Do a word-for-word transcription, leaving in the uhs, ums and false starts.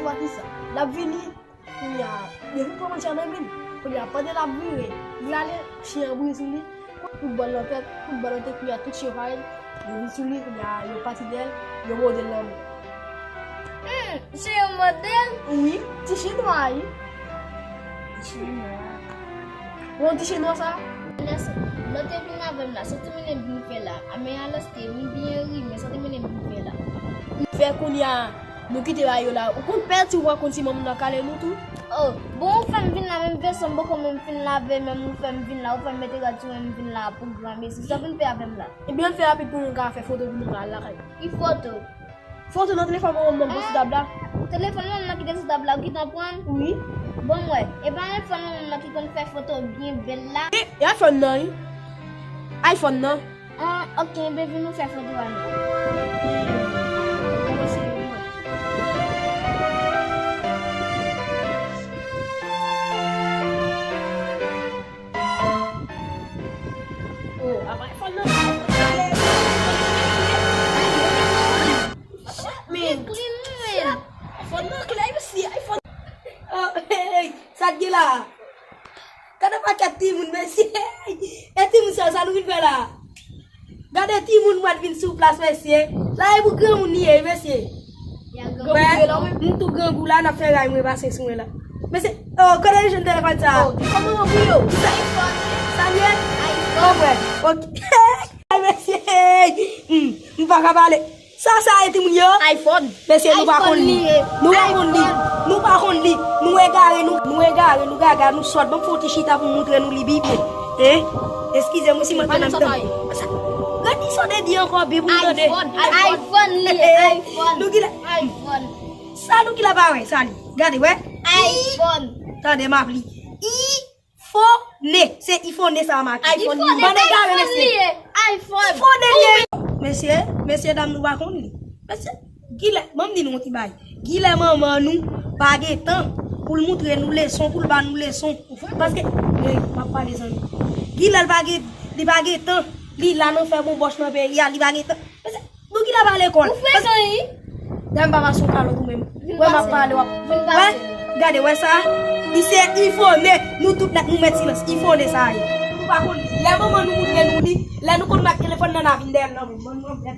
Patisa, l ap vini. Kounye a, depi pran manti a nan men l, kounye a, pandan l ap vire, li ale, chen an bri sou li, kout bal nan tèt, kout bal nan tèt, kounye a, tout chen yo parèt, yo vin sou li, kounye a, yo pati dèyè l, yo mòde l nan men. Hmm, se yon mòde l? Wi, ti chinwa, wi. Ti chinwa. Yon ti chinwa sa? Lè sa, lè w te vin avè m la, sa w te mennen m vin fè la? A, men alòske, m byen ri, men sa w te mennen m vin fè la? M fè kounye a, nou kite bagay yo la. Ou konn pè ti ou pa konn si manman nan kale nou tou? Oh, bon, ou fè m vin la, menm veso m poko menm fin lave, menm ou fè m vin la, ou fè m mete rad sou mwen, m vin la pou granmesi. Sa w vin fè avè m la? Ebyen, ann fè rapid pou nou ka fè foto pou nou ka al lakay. Ki foto? Foto nan telefòn manman m nan sou tab la. Telefòn manman m nan ki te sou tab la, ou gentan pran l? Wi. Bon, m wè. E pa telefòn manman m nan ki konn fè foto byen bèl la? E, e iPhone nan, wi. iPhone nan. Ah, ok, ben vin nou fè foto a nou. Oh, apa iPhone nan? Shit, man. Shit, iPhone nan klè, mesye, iPhone. Oh, hey, hey, sa k gen la? Gade pakèt timoun, mesye. E timoun sa, sa nou vin fè la? Gade timoun mwen vin sou plas, mesye. La e pou granmoun li ye, mesye. Wè, m tou grangou la, n ap fè ray mwen pase sou mwen la. Mesye, oh, kote yo jwenn telefòn sa? Oh, kòman yo pou yo? Sa, sa l ye? Oh, wè, ok. Ay, mesye, hmm, m pa ka pale. Sa, sa e timoun yo? iPhone. Mesye, nou pa konn li. Nou pa konn li. Nou pa konn li. Nou egare, nou, nou egare, nou gaga, nou sòt. Ban m fè yon ti chita pou m montre nou li byen. Hein? Eskize m wi si mwen fè nan mitan. Sa, redi sa w te di ankò byen pou m tande. iPhone, iPhone, iPhone li ye, iPhone. Nou ki la? iPhone. Sa nou ki la pa wè, sa li. Gade, wè. iPhone. Tande, m ap li. I Fone. Se iPhone sa a make. iPhone li ye. Bann egare, mesye. iPhone. iPhone li ye. Mesye, mesye dam, nou pa konn li. Mesye, kilè, ban m di nou yon ti bagay. Kilè manman nou pa gen tan pou l montre nou leson, pou l ba nou leson. Paske, hey, m ap pale zanmi. Kilè l pa gen, li pa gen tan. Li la nan fè bon bòch nan peyi a, li pa gen tan. Mesye, nou ki la pa lekòl. Ou frekan, wi. Dam pa pase yon kalòt ou menm. Wè, m ap pale, w ap. Wè, gade, wè sa. Li se iPhone. Nou tout nèt, nou mèt silans. iPhone sa a ye. Nou pa konn li. Lè manman nou montre nou li, lè nou konn mak telefòn nan, n a vin dèyè l nan men. Bann manmèt.